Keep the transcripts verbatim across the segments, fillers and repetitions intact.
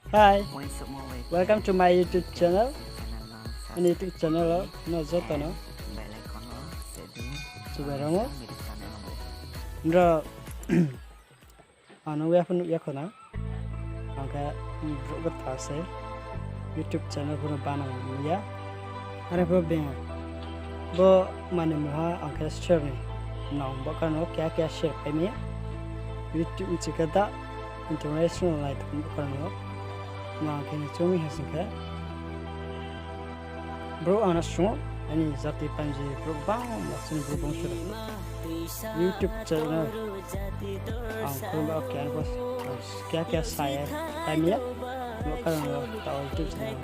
Hi, welcome to my YouTube channel. Ani YouTube channel wo no joto no chubai ramo. Nrao ano ya pho nuh ya kho na. Ang khe brouh kthar se YouTube channel pho no banang ya. Are pho beng bo mani mungha ang khe share ni nang bo karon no keha keha share pai mi. YouTube ni chikhe da international nai tong bo karon no. Ma ang khe ni choung mi ha sing khe. Brouh ang no sung, ani jati panji brouh bangma chini brouh bangso rao YouTube channel ang khulum ba keha pho, ang keha keha sa ya, time ya, bo karon no taoh YouTube channel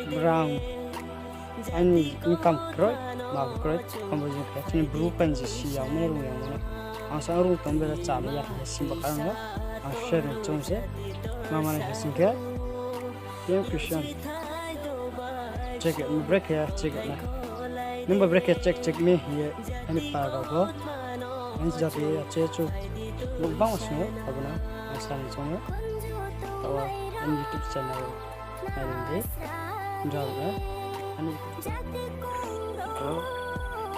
brang ani income kroi, ma kroi, kombo jing khe chini brouh panji si ya, mani rung ya, mani ang sa rung tong bera cham ya, sing bo karon no ang share ni choung se, ma mani ha sing khe. P M Christian. Check it, brekhe check it na. Nungba brekhe check check mi hing ye, ani para rao pho. Ani jati ache chu. Brouh bangma sung o, abo no ang sa ni choung o. Taoh ani YouTube channel nai di. Nrao na. Ani YouTube channel. Taoh.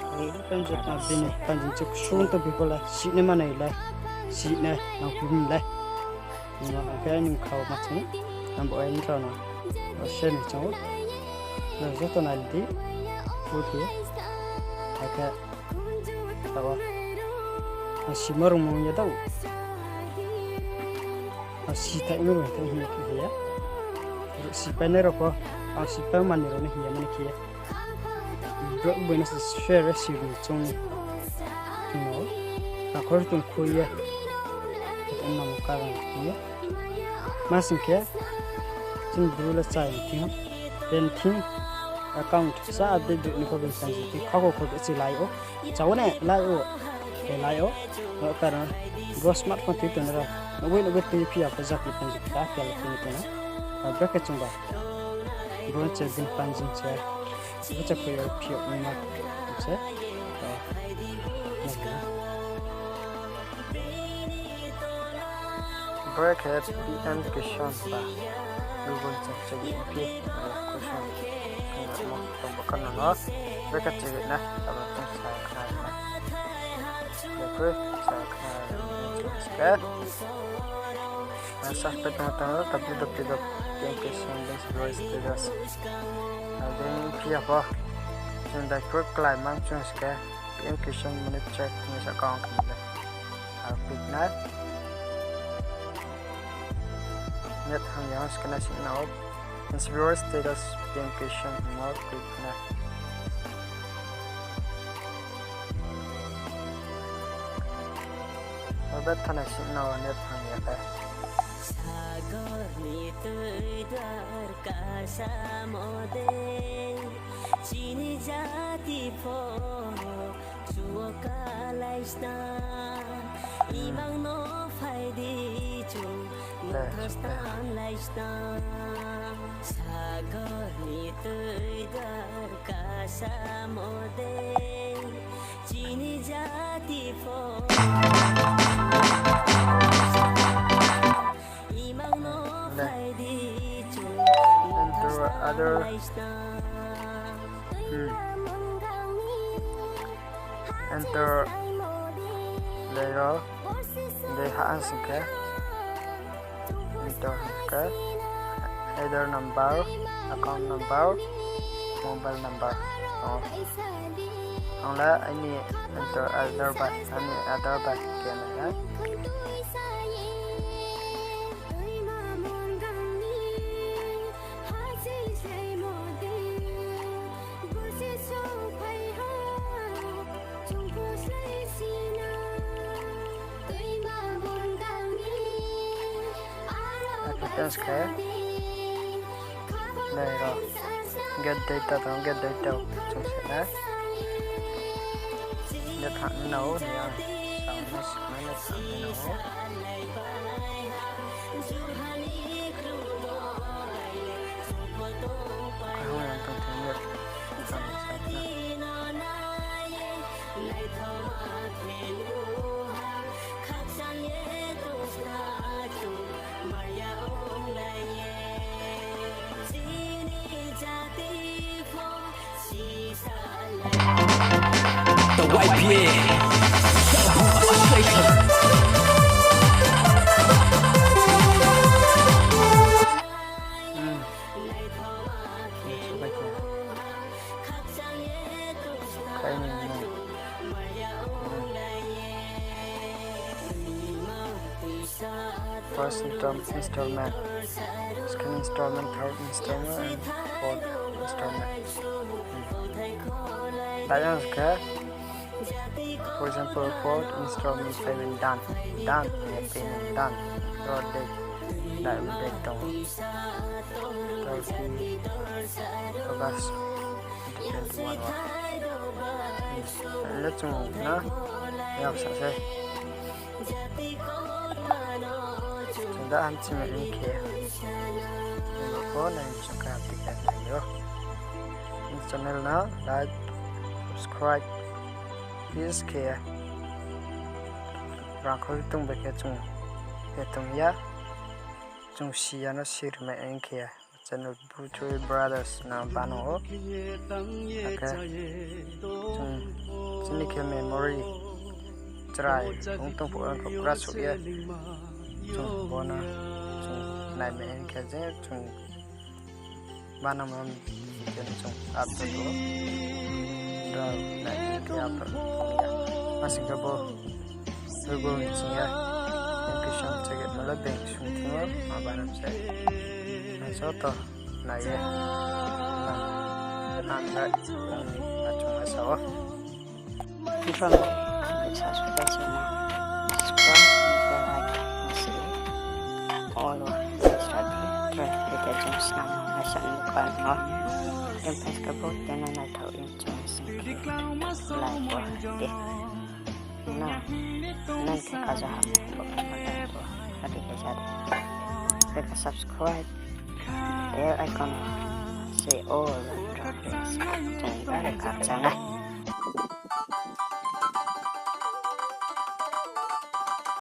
Ani YouTube channel bini panjin chu sung to bipo la, si ne manai la. Si ne nang phi mi la. Nung ang khe nung khao ma chung, ang bo ai nrao no share ni choung o. Nrao joto nai di, full khe. Akhe taoh wo ang simo rungmo ya dao. Ang si thaimo rung thaimo hing ye khe ya. Sipainai rao pho, ang sipai mani rao ni hing ya mani khe ya. Brouh bai no se share si rung choung ni. Hing o, takhor tong khui ye. Khe namo karon hing ye. Ma sing khe, chini bru le chai thing, ben thing, account sa update dei ni pho ben panji thing, khakho kho se lai o, chao ne lai o, khe lai o, bo karon, bo smartphone tui tong rao, nugwi nugwi tui phi ya pho jati panji kta khe le tui tong na, abo khe chung ba, bo che din panjing che. Bacha khe yo phi yo ma se. Bo khe P M Kisan ba. Google se check phi Kisan. Mo to bo kan no. Bo khe check na. Abo tong sa kha na. Bo khe sa kha. Sa pe tong tong tapi tapi tapi yang ke sending sebagai status. Ada yang pia apa? Sendai pur kelai mang chung seke yang ke sending menit check ni sa kong kini le. Apik na. Net hang yang sekena sing na op. Viewer status notification mo klik na. Obe thana sing na one phang ya khe. Sagor ni tui dwar kasa mode, chini jati pho. Chuo kalai sna, imang no phai di chung, motha stan lai sna. Sagor ni tui dwar kasa mode, chini jati pho. Imang no phai di chung, motha stan lai sna. Enter lei ro, dei ha ang sing khe. Enter hing khe. Aadhaar number, account number, mobile number. O. Ang le aini enter Aadhaar bai, aini Aadhaar bai khe nai ha. Acceptance khe. Nai ro. Get data tong, get data chung se na. Get ha ni nao ni ang. Ang no sing na, get ha ni nao. Kaham yang tong thang yo. Kaham yang tong thang yo. I P A. First install-, installment, second installment, third installment, and fourth installment. Hmm. Dayang khe, for example, fourth installment payment done, done, ya payment done. Ro date, date, date tong. Thirty August twenty twenty-one wo. Hmm. Le chung na, yag sa se. Chung da hamchi mai ni khe. Bo pho nai chung kha update khe nai yo. Channel no like, subscribe, please khe. Rang khou tong bai khe chung khe tong ya. Chung si ya no si ri mai ni khe. Channel Buthui Brothers no bano o. Akhe chung chini khe memory chrai ong tong phuh ang khe pura souh ye. Chung bo no chung nai mai ni khe je chung bano ma khe chung upload o. Ro nai ni khe upload ong ya. Ma sing khe bo Google ni sing ya. Encryption check it mala bank sung thing o ma bano se. Joto nai ye. Nang, nang, nang, achung asa o. Nrao no subscribe se ma. Subscribe, bell icon se all o. Subscribe, try, try, try, jom snam, nasa ni kan o. Jom pas ka bo, tena na thau in jom sing. Like o, de. No, nang khe kaja ham, bo khe kaja bo, adi khe jat. Beka subscribe, bell icon, se all, jom beka chang nai.